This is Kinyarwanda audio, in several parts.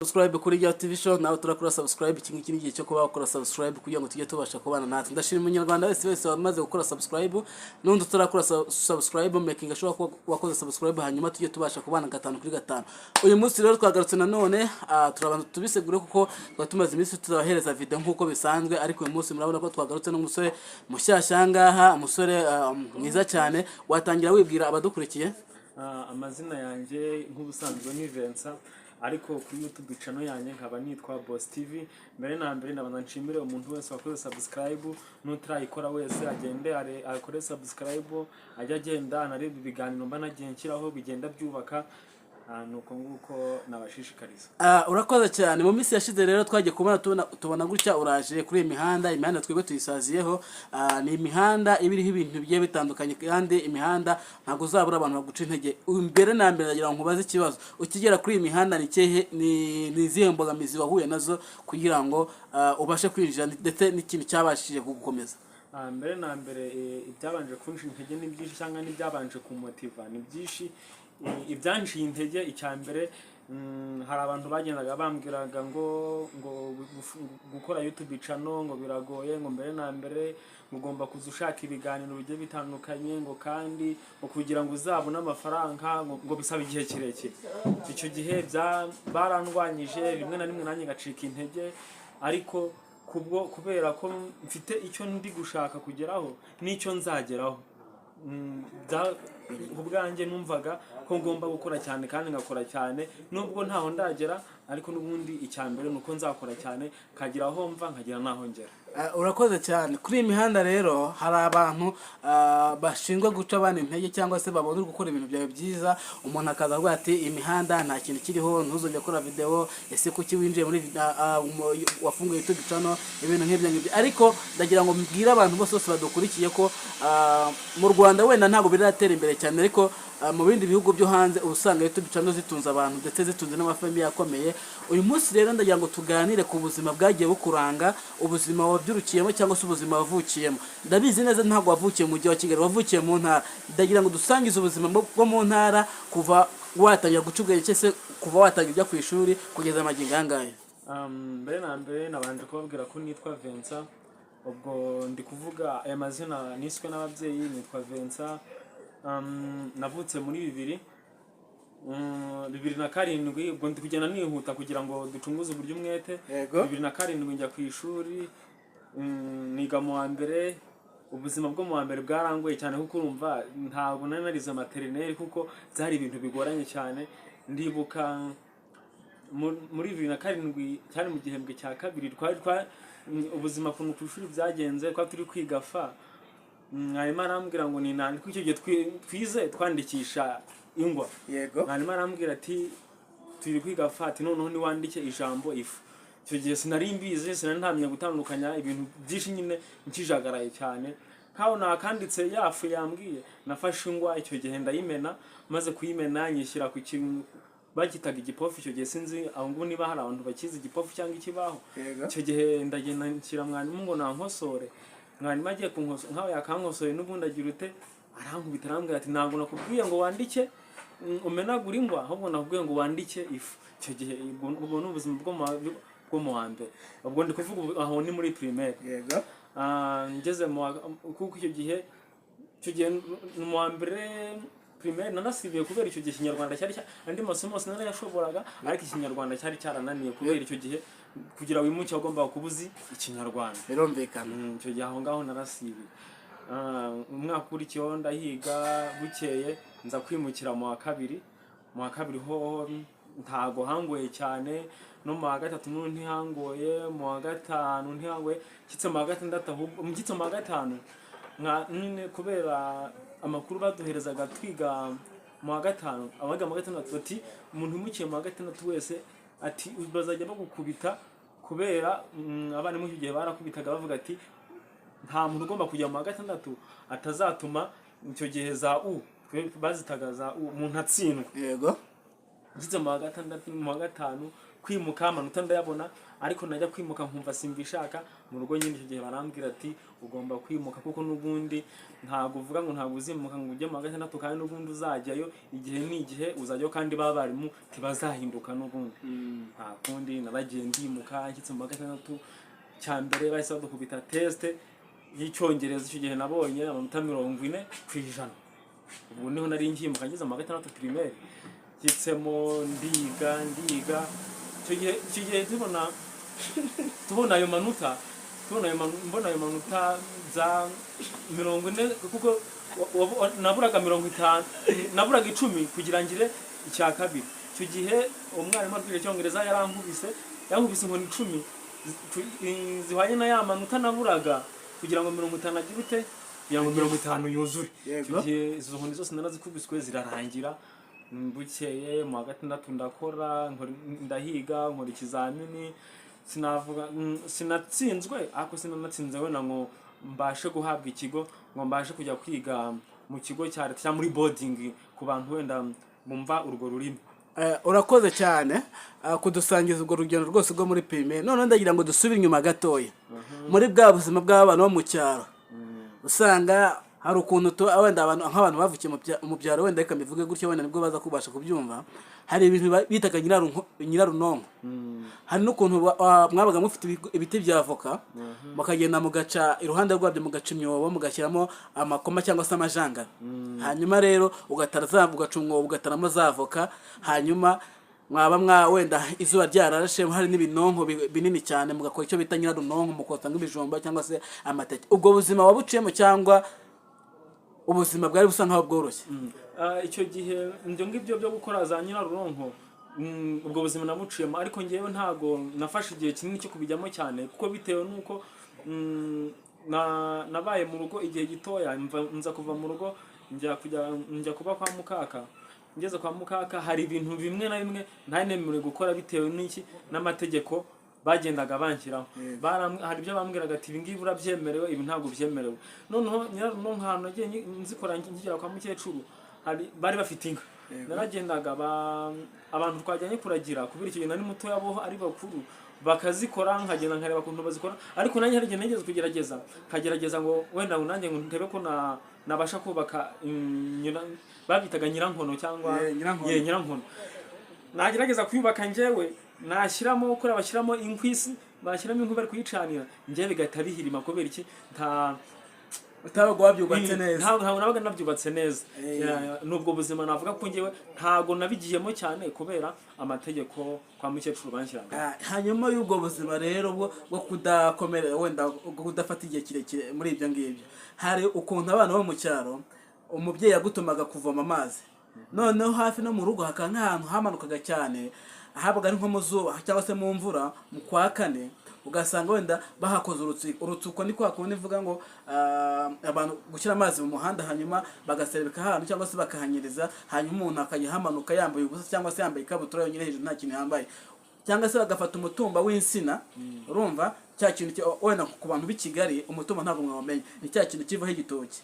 Subscribe kuri Rya TV Show, nawe turakora subscribe. Iki ngiki ni igihe cyo kuba wakora subscribe kugira ngo tujye tubasha kubana natwe. Ndashima Umunyarwanda wese wamaze gukora subscribe, n'undi utarakora subscribe, making sure ko wakoze subscribe, hanyuma tujye tubasha kubana gatanu kuri gatanu. Uyu munsi rero twagarutse nanone, turabanza tubisegure kuko twari tumaze iminsi turabahereza video nk'uko bisanzwe, ariko uyu munsi murabona ko twagarutse n'umusore mushyashya ngaha, umusore mwiza cyane. Watangira wibwira abadukurikiye? Amazina yanjye nk'ubusanzwe ni Vincent, ariko kuri YouTube channel yanjye nkaba nitwa Boss TV. Mbere na mbere ndabanza nshimire umuntu wese wakoze subscribe, n'utarayikora wese agende akore subscribe, ajye agenda anareba ibiganiro mba nagiye nshyiraho bigenda byubaka. Nuko nguko nabashishikariza. Urakoze cyane. Mu minsi yashize rero twagiye kubona tubona gutya uraje kuri iyi mihanda. Imihanda twebwe tuyisaziyeho, ni imihanda iba iriho ibintu bigiye bitandukanye, kandi imihanda ntabwo uzabura abantu baguca intege. Mbere na mbere ndagira ngo nkubaze ikibazo: ukigera kuri iyi mihanda, ni ikihe, ni izihe mbogamizi wahuye nazo kugira ngo ubashe kwinjira, ndetse n'ikintu cyabashije kugukomeza? Mbere na mbere, ibyabanje kunca intege ni byinshi, cyangwa n'ibyabanje kumotiva ni byinshi. Ibyanciye intege, icya mbere, hari abantu bagendaga bambwiraga ngo gukora YouTube channel ngo biragoye, ngo mbere na mbere ngo ugomba kuza ushaka ibiganiro bigiye bitandukanye, ngo kandi ngo kugira ngo uzabone amafaranga ngo bisaba igihe kirekire. Icyo gihe barandwanyije rimwe na rimwe, nanjye ngacika intege, ariko kubwo kubera ko mfite icyo ndi gushaka kugeraho n'icyo nzageraho, ku bwanjye numvaga ko ngomba gukora cyane kandi ngakora cyane, nubwo ntaho ndagera, ariko n'ubundi icya mbere ni uko nzakora cyane nkagira aho mva, nkagira n'aho ngera. Urakoze cyane. Kuri iyi mihanda rero hari abantu bashinzwe guca abana intege, cyangwa se babona uri gukora ibintu byawe byiza, umuntu akaza avuga ati: "Imihanda nta kintu kiriho, ntuzongere gukora video, ese kuki winjiye muri wafunguye YouTube channel?" Ibintu nk'ibyo ngibyo. Ariko ndagira ngo mbwire abantu bose badukurikiye ko mu Rwanda wenda ntabwo biratera imbere cyane, ariko mu bindi bihugu byo hanze uba usanga YouTube channel zitunze abantu, ndetse zitunze n'amafamiye akomeye. Uyu munsi rero ndagira ngo tuganire ku buzima bwagiye bukuranga, ubuzima wabyirukiyemo cyangwa se ubuzima wavukiyemo. Ndabizi neza ntabwo wavukiye mu mujyi wa Kigali, wavukiye mu ntara. Ndagira ngo dusangize ubuzima bwo mu ntara kuva watangira guca ubwenge, cyangwa se kuva watangira ujya ku ishuri kugeza amagingo aya ngaya. Mbere na mbere nabanje kubabwira ko nitwa Vincent. Ubwo ndi kuvuga aya mazina niswe n'ababyeyi. Nitwa Vincent. Navutse muri 2007. Ubwo ndi kugenda nihuta kugira ngo ducunguze uburyo umwete. 2007 njya ku ishuri, niga mu wa mbere. Ubuzima bwo mu wa mbere bwarangoye cyane, kuko urumva ntabwo nari narize maternelle, kuko byari ibintu bigoranye cyane. Ndibuka muri 2007, cyari mu gihembwe cya kabiri, twari twa ubuzima ukuntu ku ishuri byagenze, twari turi kwiga fa, mwarimu arambwira ngo ninandike. Icyo gihe twize twandikisha ingwa. Mwarimu arambwira ati: "Turi kwiga fa," ati: "Noneho niwandike ijambo ifu." Icyo gihe sinari mbizi, sinari ntamenya gutandukanya ibintu byinshi nyine, nkijagaraye cyane nkaho nakanditse ya fu yambwiye. Nafashe ingwa icyo gihe ndayimena, maze kuyimena nyishyira ku kintu bagitaga igipofu icyo gihe. Sinzi aho ngubu niba hari abantu bakizi igipofu cyangwa ikibaho. Icyo gihe ndagenda nshyira mwarimu ngo nankosore. Mwarimu agiye kunkosora, nkaho yakankosoye n'ubundi agira ute, arankubita, arambwira ati: "Ntabwo nakubwiye ngo wandike umenagure ingwa, ahubwo nakubwiye ngo wandike ifu." Icyo gihe ubwo ni ubuzima bwo mu wa mbere. Ubwo ndi kuvuga aho ni muri primaire. Ngeze mu kuko icyo gihe ni mu wa mbere primaire, nanasibiye kubera icyo gihe Ikinyarwanda cyari andi masomo yose narayashoboraga, ariko Ikinyarwanda cyari cyarananiye, kubera icyo gihe kugira wimuke wagombaga kuba uzi Ikinyarwanda. Icyo gihe aho ngaho narasibiye. Umwaka ukurikiyeho ndahiga, bukeye nza kwimukira mu wa kabiri. Mu wa kabiri ho ntago hangoye cyane, no mu wa gatatu n'ubu ntihangoye, mu wa gatanu ntihangoye, nshyitse mu wa gatandatu, ahubwo nshyitse mu wa gatanu nka nyine kubera amakuru baduherezaga twiga mu wa gatanu, abaga mu wa gatandatu bati: "Umuntu wimukiye mu wa gatandatu wese," ati, "bazajya bagukubita," kubera abarimu icyo gihe barakubitaga, bavuga ati: "Nta muntu ugomba kujya mu wa gatandatu atazatuma icyo gihe za u," twe bazitaga za u, umuntu atsindwa. Ngeze mu wa gatandatu, mu wa gatanu, kwimuka amanota ndayabona, ariko najya kwimuka nkumva simbishaka. Mu rugo nyine icyo gihe barambwira ati: "Ugomba kwimuka, kuko n'ubundi ntabwo uvuga ngo ntabwo uzimuka ngo ujye mu wa gatandatu, kandi n'ubundi uzajyayo igihe ni igihe uzajyayo, kandi ba barimu ntibazahinduka n'ubundi." Nta kundi, naragiye ndimuka. Nshyitse mu wa gatandatu, cya mbere bahise badukubita test y'Icyongereza. Icyo gihe nabonye amanota 40%. Ubwo niho nari nkimuka, ngeze mu wa gatandatu primaire. Nshyitsemo ndiga, ndiga. Icyo gihe tubona ayo manota, mbona ayo manota za 40, kuko naburaga 50, naburaga 10 kugira ngire icya kabiri. Icyo gihe umwarimu watwigisha Icyongereza yarankubise inkoni 10 zihwanye na ya manota naburaga kugira ngo 50 agire ute, kugira ngo 50 yuzure. Icyo gihe izo nkoni zose narazikubiswe zirarangira. Bukeye mu wa gatandatu ndakora, ndahiga, nkora ikizamini. Sinavuga sinatsinzwe, ariko sinanatsinze wenda ngo mbashe guhabwa ikigo, ngo mbashe kujya kwiga mu kigo cya leta cyangwa muri boarding, ku bantu wenda bumva urwo rurimi. Urakoze cyane kudusangiza urwo rugendo rwose rwo muri primaire. Noneho ndagira ngo dusubire inyuma gatoya muri bwa buzima bw'abana bo mu cyaro. Usanga hari ukuntu wenda abantu, nk'abantu bavukiye mu byaro, wenda reka mbivuge gutyo, wenda nibwo baza kubasha kubyumva. Hari ibintu bitaga nyirarunonko. Hari n'ukuntu mwabaga mufite ibiti bya avoka, mukagenda mugaca iruhande rwabyo, mugaca imyobo, mugashyiramo amakoma cyangwa se amajangara. Hanyuma rero ugatara za, ugaca umwobo, ugataramo za avoka. Hanyuma mwaba mwa wenda izuba ryararashe, hari n'ibinonko binini cyane, mugakora icyo bita nyirarunonko, mukotsa nk'ibijumba cyangwa se amateke. Ubwo buzima wabuciyemo, cyangwa ubuzima bwari busa nkaho bworoshye? Icyo gihe ibyo ngibyo byo gukora za nyiraruronko, ubwo buzima nabuciyemo, ariko ngewe ntago nafashe igihe kinini cyo kubijyamo cyane, kuko bitewe n'uko nabaye mu rugo igihe gitoya. Nza kuva mu rugo, njya kuba kwa mukaka. Ngeze kwa mukaka, hari ibintu bimwe na bimwe ntari nemerewe gukora bitewe n'iki, n'amategeko bagendaga banshyiraho. Hari ibyo bambwiraga ati: "Ibi ngibi urabyemerewe, ibi ntabwo byemerewe." Noneho nyiraruronko ahantu nagiye nzikora nkigera kwa mukecuru, hari bari bafite inka. Naragendaga, abantu twajyanye kuragira, kubera icyo gihe nari mutoya, bo ari bakuru, bakazikora, nkagenda nkareba ukuntu bazikora. Ariko nanjye hari igihe nigeze kugerageza, nkagerageza ngo wenda ngo nanjye ngo ndebe ko nabasha kubaka, babitaga nyirankono cyangwa Nyirankono. Ye, nyirankono. Nagerageza kuyubaka njyewe, nashyiramo kuriya bashyiramo inkwi, bashyiramo inkwi bari kuyicanira, njyewe bigahita bihirima. Kubera iki? Nta Utabaga wabyubatse neza. Ntabwo nabaga nabyubatse neza. Nubwo buzima navuga ko njyewe ntabwo nabigiyemo cyane kubera amategeko kwa mukecuru banshyiraga. Hanyuma y'ubwo buzima rero bwo kudakomera, wenda bwo kudafata igihe kirekire muri ibyo ngibyo, hari ukuntu abana bo mu cyaro, umubyeyi yagutumaga kuvoma amazi, noneho hafi no mu rugo hakaba nk'ahantu hamanukaga cyane, habaga ari nko mu zuba cyangwa se mu mvura mu kwa kane, ugasanga wenda bahakoze urutsuko. Urutsuko ni kwa kundi ivuga ngo abantu gushyira amazi mu muhanda, hanyuma bagaserebeka ahantu cyangwa se bakahanyereza, hanyuma umuntu akajya ahamanuka yambaye ubusa cyangwa se yambaye ikabutura yonyine, hejuru nta kintu yambaye, cyangwa se bagafata umutumba w'insina. Urumva cya kintu wenda ku bantu b'i Kigali umutumba ntabwo mwawumenya, ni cya kintu kivaho igitoki.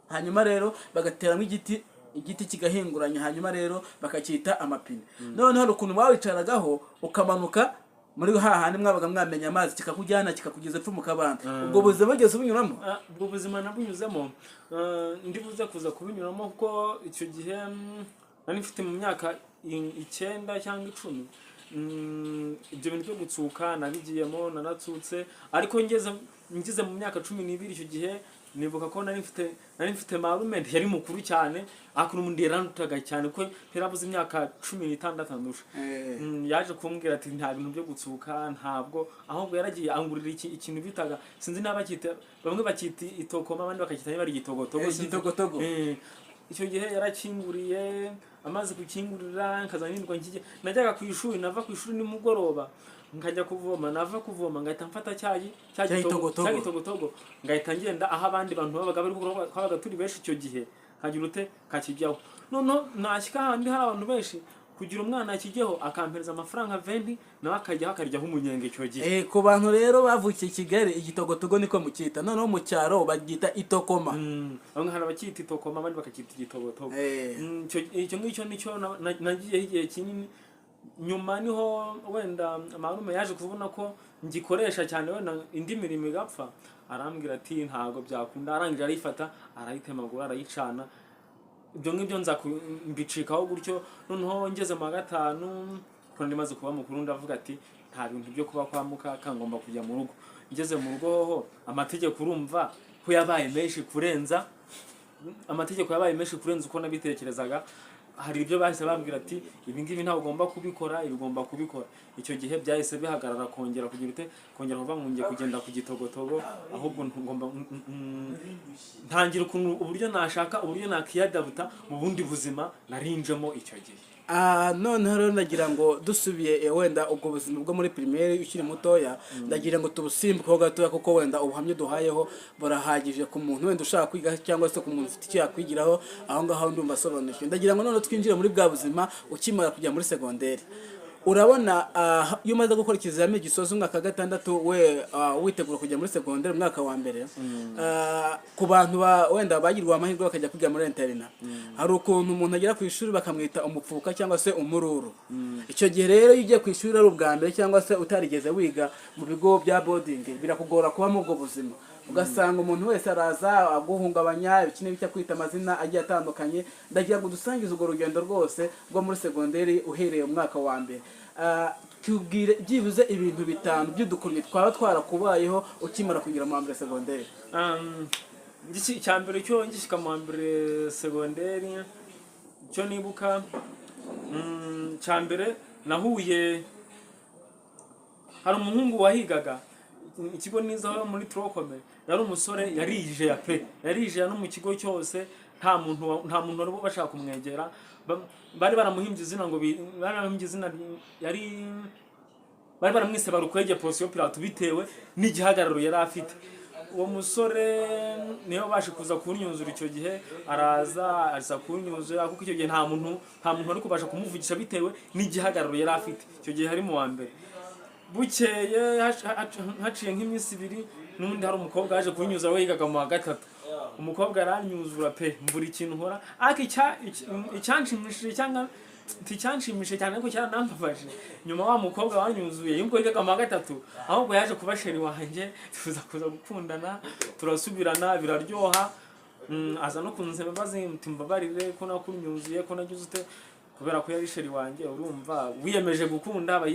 Hanyuma rero bagateramo igiti, igiti kigahinguranya, hanyuma rero bakacyita amapine. Noneho hari ukuntu bawicaragaho ukamanuka muri hahandi mwabaga mwamenya amazi, kikakujyana kikakugeza epfo mu kabande. Ubwo buzima bugeze bunyuramo? Ubwo buzima nabunyuzemo, ndibuze kuza kubinyuramo, kuko icyo gihe nari mfite mu myaka 9 cyangwa 10. Ibyo bintu byo gutsuka nabigiyemo, naratsutse, ariko ngeze mu myaka 12, icyo gihe nibuka ko nari mfite marume. Yari mukuru cyane, ariko n'ubundi yarandutaga cyane, kuko yarabuze imyaka 16 andusha. Yaje kumbwira ati: "Nta bintu byo gutsuka, ntabwo." Ahubwo yaragiye angurira ikintu bitaga, sinzi niba bakita, bamwe bakita itokoma, abandi bakacyita niba ari igitogotogo. Sinzi. Igitogotogo. Icyo gihe yarakinguriye. Amaze gukingurira, nkaza nirwa nkijya, najyaga ku ishuri, nava ku ishuri nimugoroba nkajya kuvoma, nava kuvoma ngahita mfata cya Cya gitogotogo. Cya gitogotogo, ngahita ngenda aho abandi bantu babaga bari, kuko twabaga turi benshi icyo gihe, nkagira ute, kakijyaho. Noneho nashyika ahandi hari abantu benshi, kugira umwana akijyeho, akampereza amafaranga 20, nawe akajyaho akaryaho umunyenga icyo gihe. Ku bantu rero bavukiye i Kigali, igitogotogo niko mucyita, noneho mu cyaro baryita itokoma. Bamwe hari abacyita itokoma, abandi bakacyita igitogotogo. Eh. Icyo ngicyo nicyo nagiyeho igihe kinini. Nyuma niho wenda marume yaje kubona ko ngikoresha cyane, wenda indi mirimo igapfa, arambwira ati ntabwo byakunda. Arangije arayifata, arayitemagura, arayicana. Ibyo ngibyo nza mbicikaho gutyo. Noneho ngeze mu wa gatanu, kuko nari maze kuba mukuru, ndavuga ati nta bintu byo kuba kwa mukaka, ngomba kujya mu rugo. Ngeze mu rugo hoho amategeko urumva ko yabaye menshi kurenza, amategeko yabaye menshi kurenza uko nabitekerezaga. Hari ibyo bahise bambwira ati ibi ngibi ntabwo ugomba kubikora, ibi ugomba kubikora. Icyo gihe byahise bihagarara, kongera kugira ute, kongera kuvuga ngo ngiye kugenda ku gitogotogo, ahubwo ngomba ntangira ukuntu uburyo nashaka uburyo nakiyadabuta mu bundi buzima narinjemo icyo gihe. Noneho rero ndagira ngo dusubiye wenda ubwo buzima bwo muri primaire ukiri mutoya, ndagira ngo tubusimbukeho gatoya, kuko wenda ubuhamya duhayeho burahagije ku muntu wenda ushaka kwiga cyangwa se ku muntu ufite icyo yakwigiraho aho ngaho. Ndumva asobanukiwe. Ndagira ngo noneho twinjire muri bwa buzima ukimara kujya muri segonderi. Urabona iyo umaze gukora ikizamini gisoza umwaka wa gatandatu, we witegura kujya muri segonderi umwaka wa mbere, ku bantu wenda bagirwa amahirwe bakajya kwiga muri internat, hari ukuntu umuntu agera ku ishuri bakamwita umupfuka cyangwa se umururu. Icyo gihe rero iyo ugiye ku ishuri ari ubwa mbere cyangwa se utarigeze wiga mu bigo bya boarding, birakugora kuba muri ubwo buzima, ugasanga umuntu wese araza aguhungabanya, ibiki n'ibiki, kwita amazina agiye atandukanye. Ndagira ngo udusangize urwo rugendo rwose rwo muri segonderi uhereye mu mwaka wa mbere. Tubwire byibuze ibintu bitanu by'udukoryo twaba twarakubayeho ukimara kugera mu wa mbere segonderi. Icya mbere cyo ngishyika mu wa mbere segonderi, icyo nibuka cya mbere, nahuye hari umuhungu wahigaga ikigo nizaho muri tronc commun. Yari umusore yarijeya pe, yarijeya no mu kigo cyose nta muntu wari bashaka kumwegera. Bari baramuhimbye izina ngo bari baramuhimbye izina yari bari baramwise Barukwege Ponsiyo Pilato, bitewe n'igihagararo yari afite. Uwo musore niwe wabashe kuza kunyuzura icyo gihe, araza aza kunyuzura, kuko icyo gihe nta muntu wari kubasha kumuvugisha bitewe n'igihagararo yari afite icyo gihe. Hari mu wa mbere. Bukeye haciye nk'iminsi 2, n'ubundi hari umukobwa waje kunyuza, we yigaga mu wa gatatu. Umukobwa aranyuzura pe, mbura ikintu nkora. Ariko icyanshimishije cyangwa nticyanshimishije cyane ariko cyaranambabaje, nyuma wa mukobwa wanyuzuye yumva yigaga mu wa gatatu, ahubwo yaje kuba chéri wanjye, tuza kuza gukundana, turasubirana, biraryoha. Aza no kunsaba imbabazi, muti mbabarire ko nakunyuzuye, ko nagize ute, kubera ko yari chéri wanjye. Urumva wiyemeje gukunda aba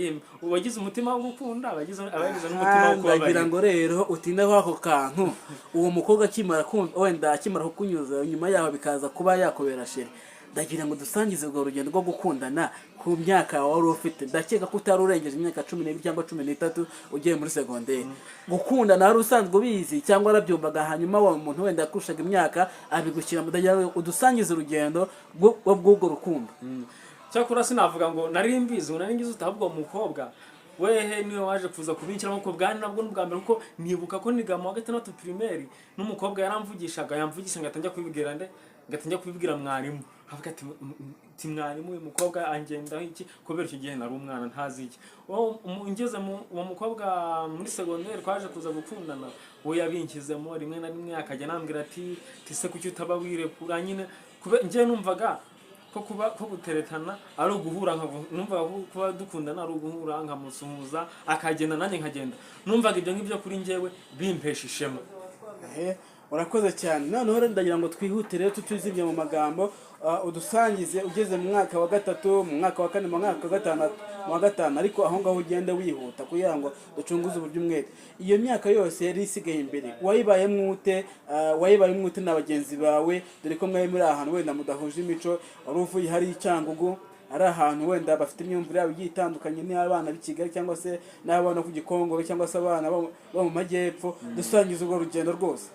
uwagize umutima wo gukunda aba yagize n'umutima wo Ndagira kubabarira. ngo rero utinde aho ako kantu. Uwo mukobwa akimara wenda akimara kukunyuza, nyuma yaho bikaza kuba yakubera chéri, ndagira ngo dusangize urwo rugendo rwo gukundana ku myaka wari ufite. Ndakeka ko utari urengeje imyaka 12 cyangwa 13 ugiye muri segonderi. Gukundana wari usanzwe ubizi cyangwa warabyumvaga, hanyuma wa muntu wenda yakurushaga imyaka abigushyira? Ndagira ngo udusangize urugendo rw'urwo rukundo. Cyakora sinavuga ngo nari mbizi, ngo nari ngize ute, ahubwo uwo mukobwa wehe niwe waje kuza kubinshyiramo, kuko bwari nabwo n'ubwa mbere, kuko nibuka ko niga mu wa gatandatu primaire n'umukobwa yaramvugishaga, yamvugisha ngahita njya kubibwira nde, ngahita njya kubibwira mwarimu. Avuga ati ati mwarimu, uyu mukobwa angendaho iki?" Kubera icyo gihe nari umwana ntazi iki. Ngeze mu uwo mukobwa muri segonderi twaje kuza gukundana, we yabinkizemo rimwe na rimwe akajya anambwira ati tise kuki utaba wirekura nyine. Njye numvaga ko kuba ko guteretana ari uguhura, numvaga ko kuba dukundana ari uguhura nkamusuhuza akagenda nanjye nkagenda. Numvaga ibyo ngibyo kuri njyewe bimpesha ishema. Ehe, urakoze cyane. Noneho rero ndagira ngo twihute rero tutizimye mu magambo, udusangize ugeze mu mwaka wa gatatu, mu mwaka wa kane, mu mwaka wa gatanu, mu wa gatanu, ariko aho ngaho ugende wihuta kugira ngo ducunguze uburyo umwete. Iyo myaka yose yari isigaye imbere wayibayemo ute? Wayibayemo ute na bagenzi bawe, dore ko mwari muri ahantu wenda mudahuje imico? Wari uvuye hari i Cyangugu, ari ahantu wenda bafite imyumvire yabo igiye itandukanye n'abana b'i Kigali cyangwa se n'abana ku Gikongoro cyangwa se abana bo mu majyepfo. Dusangiza urwo rugendo rwose.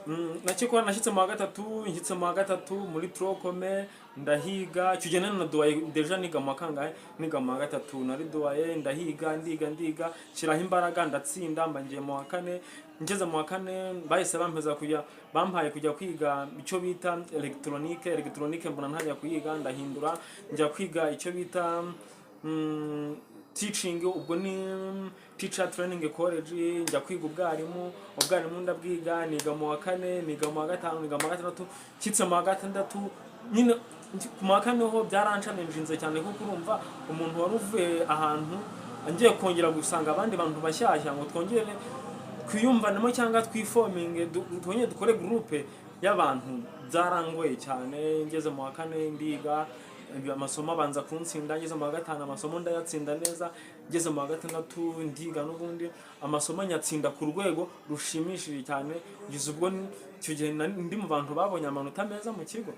Nacyo kuba nashyitse mu wa gatatu, nshyitse mu wa gatatu muri tronc commun, ndahiga. Icyo gihe nari na doyen déjà. Niga mu wa kangahe? Niga mu wa gatatu nari doyen. Ndahiga, ndiga, ndiga, nshyiraho imbaraga, ndatsinda, mba ngiye mu wa kane. Ngeze mu wa kane bahise bampeza kujya, bampaye kujya kwiga icyo bita électronique. Électronique mbona ntajya kuyiga, ndahindura njya kwiga icyo bita teaching, ubwo ni teacher training college. Njya kwiga ubwarimu. Ubwarimu ndabwiga, niga mu wa kane, niga mu wa gatanu, niga mu wa gatandatu. Nshyitse mu wa gatandatu nyine Ku wa kane ho byaranshaninjinze cyane, kuko urumva umuntu wari uvuye ahantu ngiye kongera gusanga abandi bantu bashyashya ngo twongere twiyumvanemo cyangwa twifominge, twongere dukore groupe y'abantu, byarangoye cyane. Ngeze mu wa kane ndiga, amasomo abanza kuntsinda. Ngeze mu wa gatanu amasomo ndayatsinda neza. Ngeze mu wa gatandatu ndiga, n'ubundi amasomo nyatsinda ku rwego rushimishije cyane, kugeza ubwo icyo gihe nari ndi mu bantu babonye amanota meza mu kigo.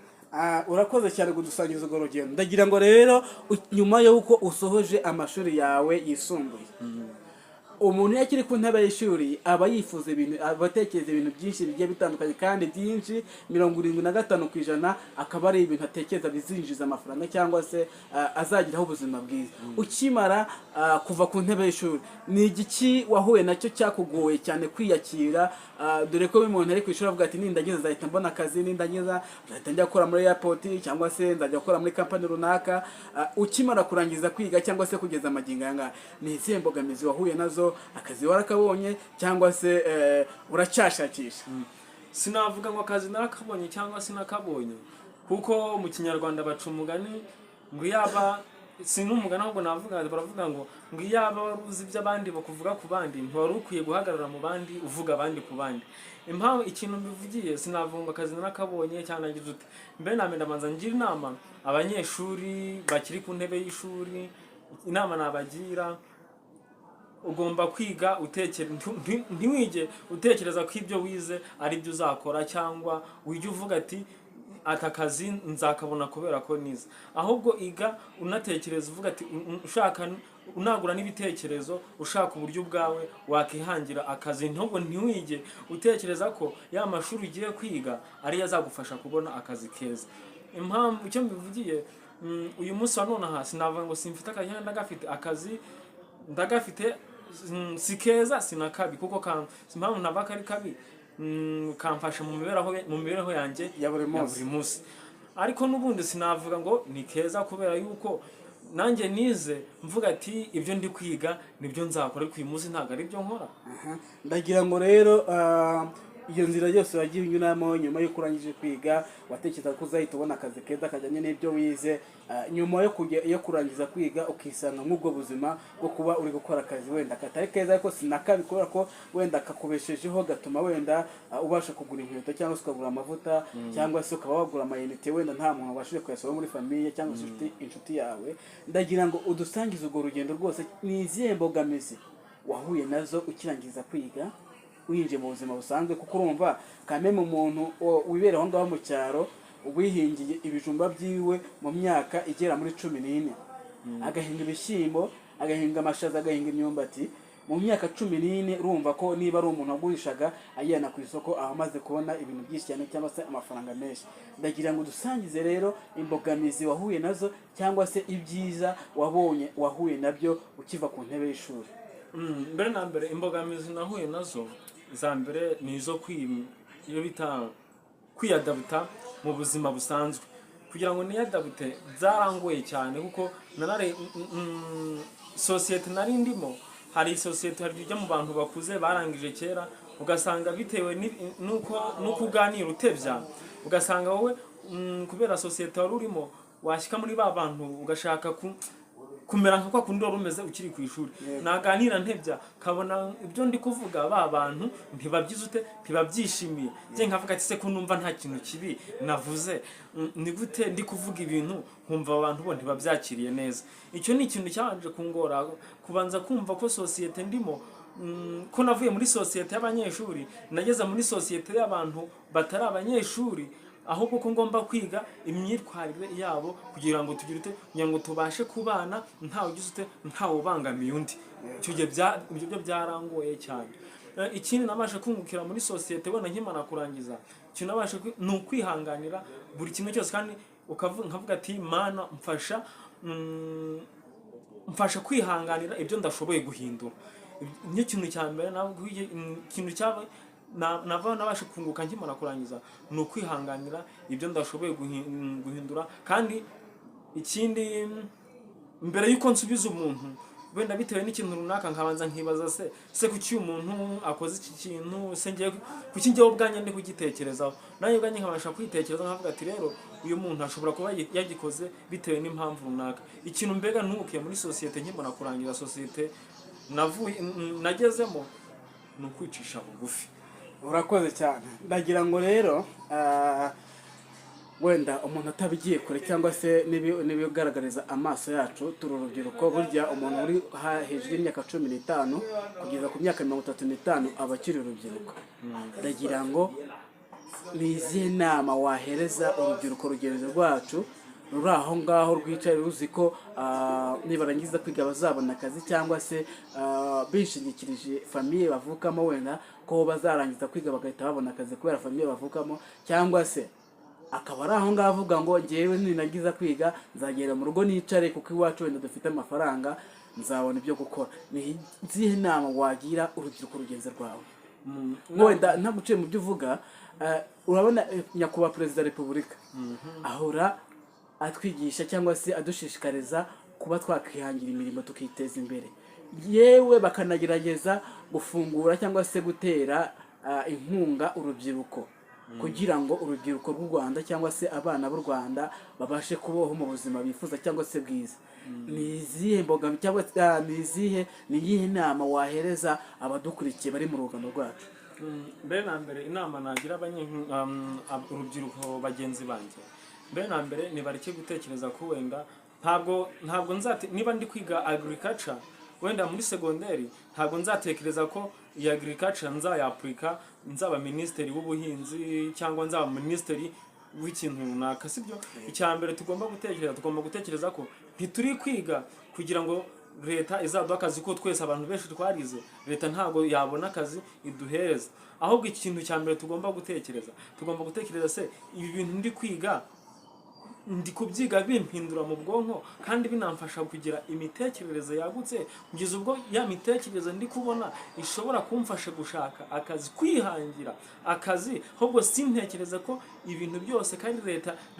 Urakoze cyane kudusangiza urwo rugendo. Ndagira ngo rero nyuma y'uko usohoje amashuri yawe yisumbuye, umuntu iyo akiri ku ntebe y'ishuri aba yifuza ibintu, aba atekereza ibintu byinshi bigiye bitandukanye, kandi byinshi, 75% akaba ari ibintu atekereza bizinjiza amafaranga cyangwa se azagiraho ubuzima bwiza. Ukimara kuva ku ntebe y'ishuri, ni igiki wahuye nacyo cyakugoye cyane kwiyakira? Dore ko iyo umuntu ari ku ishuri avuga ati: "Nindagiza nzahita mbona akazi, nindagiza nzahita njya gukora muri airport cyangwa se nzajya gukora muri company runaka." Ukimara kurangiza kwiga cyangwa se kugeza amagingo aya ngaya, ni izihe mbogamizi wahuye nazo? Akazi warakabonye cyangwa se uracyashakisha? Sinavuga ngo akazi narakabonye cyangwa sinakabonye, kuko mu Kinyarwanda baca umugani ngo iyaba, si n'umugani ahubwo navuga, baravuga ngo iyaba wari uzi ibyo abandi bakuvuga ku bandi, ntiwari ukwiye guhagarara mu bandi uvuga abandi ku bandi. Impamvu ikintu mbivugiye, sinavuga ngo akazi narakabonye cyangwa nagize ute. Mbere na mbere ndabanza ngira inama abanyeshuri bakiri ku ntebe y'ishuri. Inama nabagira, ugomba kwiga utekere, ntiwige utekereza ko ibyo wize ari byo uzakora, cyangwa wige uvuga ati: "Aka kazi nzakabona kubera ko nize." Ahubwo iga unatekereza uvuga ati ushaka unagura n'ibitekerezo, ushaka uburyo ubwawe wakihangira akazi. Ntubwo ntiwige utekereza ko ya mashuri ugiye kwiga ariyo azagufasha kubona akazi keza. Impamvu icyo mbivugiye, uyu munsi wa none aha sinavuga ngo simfite akazi cyangwa ndagafite. Akazi ndagafite, si keza si na kabi, kuko impamvu nava kari kabi, kamfasha mu mibereho yanjye ya buri munsi. Buri munsi. Ariko n'ubundi sinavuga ngo ni keza, kubera yuko nanjye nize mvuga ati: "Ibyo ndi kwiga nibyo nzakora," ariko uyu munsi ntabwo ari byo nkora. Aha. Ndagira ngo rero iyo nzira yose wagiye unyuramo nyuma y'uko urangije kwiga, watekereza ko uzahita ubona akazi keza kajyanye n'ibyo wize, nyuma yo kujya yo kurangiza kwiga ukisanga nk'ubwo buzima bwo kuba uri gukora akazi wenda katari keza ariko sinakabi, kubera ko wenda kakubeshejeho, gatuma wenda ubasha kugura inkweto cyangwa se ukagura amavuta cyangwa se ukaba wagura amayinite, wenda nta muntu wabashije kuyasaba muri famille cyangwa se inshuti yawe. Ndagira ngo udusangize urwo rugendo rwose. Ni izihe mbogamizi wahuye nazo ukirangiza kwiga, winjiye mu buzima busanzwe? Kuko urumva kameme umuntu wibera aho ngaho mu cyaro, wihingiye ibijumba byiwe mu myaka igera muri 14, agahinga ibishyimbo, agahinga amashaza, agahinga imyumbati mu myaka 14, urumva ko niba ari umuntu wagurishaga ajyana ku isoko, aba amaze kubona ibintu byinshi cyane cyangwa se amafaranga menshi. Ndagira ngo dusangize rero imbogamizi wahuye nazo cyangwa se ibyiza wabonye wahuye nabyo ukiva ku ntebe y'ishuri. Mbere na mbere imbogamizi nahuye nazo za mbere ni izo iyo bita kwiyadabuta mu buzima busanzwe. Kugira ngo niyadabute byarangoye cyane, kuko nanare sosiyete nari ndimo, hari sosiyete, hari ujya mu bantu bakuze barangije kera, ugasanga bitewe nuko uganira utebya, ugasanga wowe kubera sosiyete wari urimo, washyika muri ba bantu ugashaka kumera nka kwa kundi wari umeze ukiri ku ishuri. Naganira ntebya, kabona ibyo ndi kuvuga ba bantu ntibabyize ute, ntibabyishimiye. Njye nkavuga ati: "Se ko numva nta kintu kibi navuze, ni gute ndi kuvuga ibintu nkumva abantu bo ntibabyakiriye neza?" Icyo ni ikintu cyabanje kungora, kubanza kumva ko sosiyete ndimo, ko navuye muri sosiyete y'abanyeshuri nageze muri sosiyete y'abantu batari abanyeshuri, ahubwo ko ngomba kwiga imyitwarire yabo kugira ngo tugire ute, kugira ngo tubashe kubana ntawe ugize ute, ntawe ubangamiye undi. Icyo gihe ibyo byo byarangoye cyane. Ikindi nabasha kungukira muri sosiyete wenda nkimara kurangiza, ikintu nabasha ni ukwihanganira buri kimwe cyose, kandi nkavuga ati: "Mana mfasha, mfasha kwihanganira ibyo ndashoboye guhindura." Nicyo kintu cya mbere nabwo, ikintu cyaba nava nabasha kunguka nkimara kurangiza ni ukwihanganira ibyo ndashoboye guhindura. Kandi ikindi, mbere y'uko nsubiza umuntu, Wenda bitewe n'ikintu runaka, nkabanza nkibaza: se kuki uyu muntu akoze iki kintu? Se ngiye kuki njyewe ubwanjye ndi kugitekerezaho? Nanjye ubwanjye nkabasha kwitekereza, nkavuga ati: "Rero uyu muntu ashobora kuba yagikoze bitewe n'impamvu runaka." Ikintu mbega ntukiye muri sosiyete nkibona kurangiza sosiyete navuye nagezemo ni ukwicisha bugufi. Urakoze cyane. Ndagira ngo rero wenda umuntu atabigiye kure cyangwa se n'ibigaragariza amaso yacu, turi urubyiruko. Burya umuntu uri hejuru y'imyaka 15 kugeza ku myaka 35 aba akiri urubyiruko. Ndagira ngo ni izihe nama wahereza urubyiruko rugenzi rwacu ruri aho ngaho rwicaye ruzi ko nibarangiza kwiga bazabona akazi, cyangwa se bishingikirije famille bavukamo, wenda ko bazarangiza kwiga bagahita babona akazi kubera famille bavukamo, cyangwa se akaba ari aho ngaho avuga ngo: "Ngewe ninagiza kwiga nzagera mu rugo nicare, kuko iwacu wenda dufite amafaranga, nzabona ibyo gukora"? Ni izihe nama wagira urubyiruko rugenzi rwawe? Wenda ntaguciye mu byo uvuga, urabona nyakubahwa Perezida wa Repubulika ahora atwigisha cyangwa se adushishikariza kuba twakwihangira imirimo tukiteza imbere, yewe bakanagerageza gufungura cyangwa se gutera inkunga urubyiruko kugira ngo urubyiruko rw'u Rwanda cyangwa se abana b'u Rwanda babashe kubaho mu buzima bifuza cyangwa se bwiza. Ni izihe mbogamizi cyangwa se ni iyihe nama wahereza abadukurikiye bari mu rungano rwacu? Mbere na mbere, inama nagira urubyiruko bagenzi banjye, mbere na mbere nibareke gutekereza ko wenda ntabwo nzate niba ndi kwiga agriculture wenda muri segonderi, ntabwo nzatekereza ko iyi agriculture nzayapurika nzaba minisitiri w'ubuhinzi cyangwa nzaba minisitiri w'ikintu runaka. Sibyo. Icya mbere tugomba gutekereza, tugomba gutekereza ko ntituri kwiga kugira ngo leta izaduha akazi, ko twese abantu benshi twarize leta ntabwo yabona akazi iduhereza. Ahubwo ikintu cya mbere tugomba gutekereza, tugomba gutekereza: se ibi bintu ndi kwiga, ndi kubyiga bimpindura mu bwonko kandi binamfasha kugira imitekerereze yagutse, kugeza ubwo ya mitekerereze ndi kubona ishobora kumfasha gushaka akazi, kwihangira akazi, ahubwo sintekereze ko ibintu byose kandi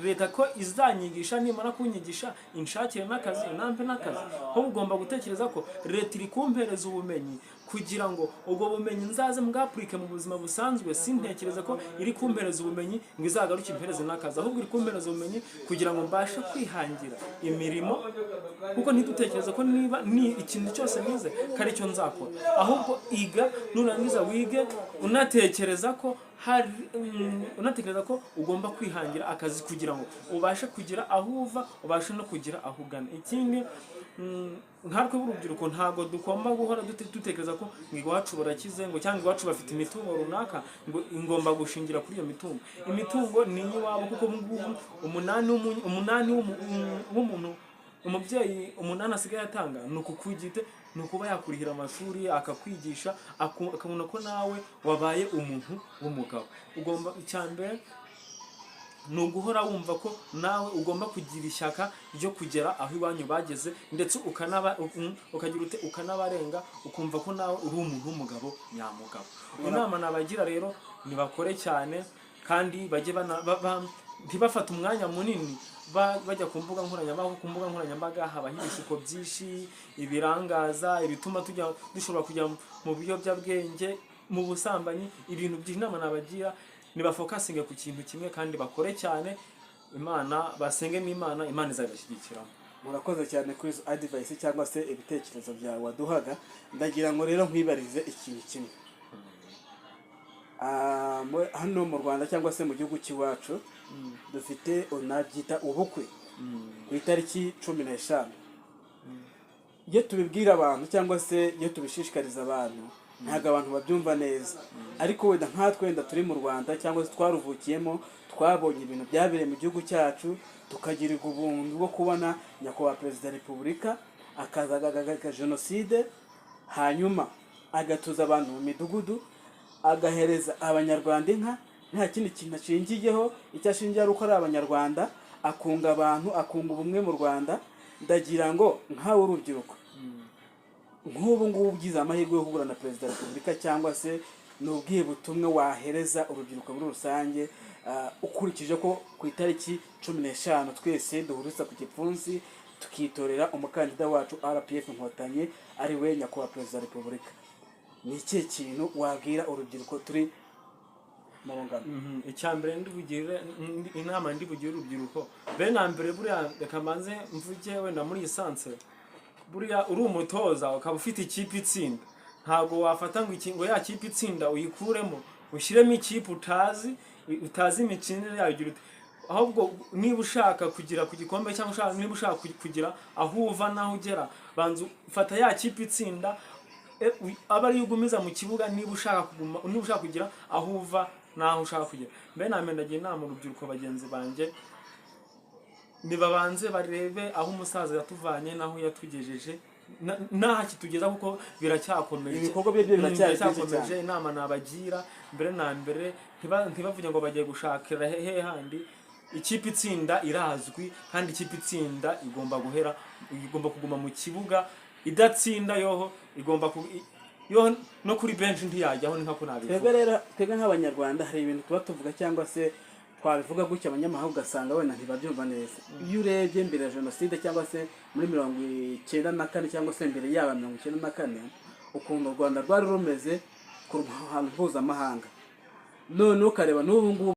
leta ko izanyigisha, nimara kunyigisha inshakire n'akazi, inampe n'akazi? Ahubwo ugomba gutekereza ko leta iri kumpereza ubumenyi kugira ngo ubwo bumenyi nzaze mbwapurike mu buzima busanzwe. Sintekereza ko iri kumpereza ubumenyi ngo izagaruke impereze n'akazi, ahubwo iri kumpereza ubumenyi kugira ngo mbashe kwihangira imirimo. Kuko ntidutekereze ko niba ni ikintu cyose nize ko ari cyo nzakora. Ahubwo iga, nurangiza wige unatekereza ko hari unatekereza ko ugomba kwihangira akazi kugira ngo ubashe kugira aho uva, ubashe no kugira aho ugana. Ikindi, nkatwe b'urubyiruko ntabwo tugomba guhora dutekereza ko ngo iwacu barakize, ngo cyangwa iwacu bafite imitungo runaka, ngo ingomba gushingira kuri iyo mitungo. Imitungo ni iy'iwabo, kuko ubu ngubu umunani w'umuntu, umubyeyi umunani asigaye atanga ni ukukugite, ni ukuba yakurihira amashuri, akakwigisha, akabona ko nawe wabaye umuntu w'umugabo. Ugomba, icya mbere ni uguhora wumva ko nawe ugomba kugira ishyaka ryo kugera aho iwanyu bageze, ndetse ukanaba ukagira ute, ukanabarenga, ukumva ko nawe uri umuntu w'umugabo nyamugabo. Inama nabagira rero, nibakore cyane kandi bajye ntibafate umwanya munini bajya ku mbuga nkoranyambaga, kuko ku mbuga nkoranyambaga habaho ibishuko byinshi, ibirangaza, ibituma tujya dushobora kujya mu biyobyabwenge, mu busambanyi, ibintu byinshi. Inama nabagira, nibafokasinge ku kintu kimwe kandi bakore cyane, Imana basenge n'Imana, Imana izabashyigikiramo. Murakoze cyane kuri izo advice cyangwa se ibitekerezo byawe waduhaga. Ndagira ngo rero nkwibarize ikintu kimwe. Hano mu Rwanda cyangwa se mu gihugu cy'iwacu dufite unabyita ubukwe ku itariki 15. Iyo tubibwira abantu cyangwa se iyo tubishishikariza abantu, ntabwo abantu babyumva neza. Ariko wenda nkatwe wenda turi mu Rwanda cyangwa se twaruvukiyemo, twabonye ibintu byabereye mu gihugu cyacu, tukagirirwa ubuntu bwo kubona nyakubahwa Perezida wa Repubulika akaza agahagarika jenoside, hanyuma agatuza abantu mu midugudu, agahereza Abanyarwanda inka nta kindi kintu ashingiyeho, icyo ashingiye ari uko ari Abanyarwanda, akunga abantu, akunga ubumwe mu Rwanda. Ndagira ngo nkawe urubyiruko, nk'ubu ngubu ugize amahirwe yo guhura na Perezida wa Repubulika, cyangwa se ni ubwihe butumwa wahereza urubyiruko muri rusange, ukurikije ko ku itariki 15 twese duhuriza ku gipfunsi? tukitorera umukandida wacu RPF Inkotanyi, ari we nyakubahwa Perezida wa Repubulika. Ni ikihe kintu wabwira urubyiruko turi mu rungano? Icya mbere ndi bugire inama, ndi bugire urubyiruko mbere na mbere, buriya reka mbanze mvuge wenda muri essence, buriya uri umutoza ukaba ufite ikipe itsinda, ntabwo wafata ngo ngo ya kipe itsinda uyikuremo ushyiremo ikipe utazi imikinire yayo. Ugira ute? Ahubwo niba ushaka kugera ku gikombe cyangwa niba ushaka kugira aho uva n'aho ugera, banza ufata ya kipe itsinda, aba ariyo ugumiza mu kibuga, niba ushaka kuguma, niba ushaka kugira aho uva n'aho ushaka kugera. Mbere na mbere ndagira inama urubyiruko bagenzi banjye, nibabanze barebe aho umusaza yatuvanye n'aho yatugejeje n'aho akitugeza, kuko biracyakomeje. Ibikorwa bye byo biracyari byinshi Biracyakomeje. cyane. Inama nabagira mbere na mbere, ntibavuge ngo bagiye gushakira hehe handi. Ikipe itsinda irazwi, kandi ikipe itsinda igomba guhera, igomba kuguma mu kibuga. Idatsinda yoho igomba yoho no kuri bench ntiyajyaho, ni nkako nabivuga. Twebwe rero, twebwe nk'Abanyarwanda, hari ibintu tuba tuvuga cyangwa se twabivuga gutya, abanyamahanga ugasanga wenda ntibabyumva neza. Iyo urebye mbere ya jenoside, cyangwa se muri 94, cyangwa se mbere yaba 94, ukuntu u Rwanda rwari rumeze ku ruhando mpuzamahanga, none ukareba n'ubu ngubu.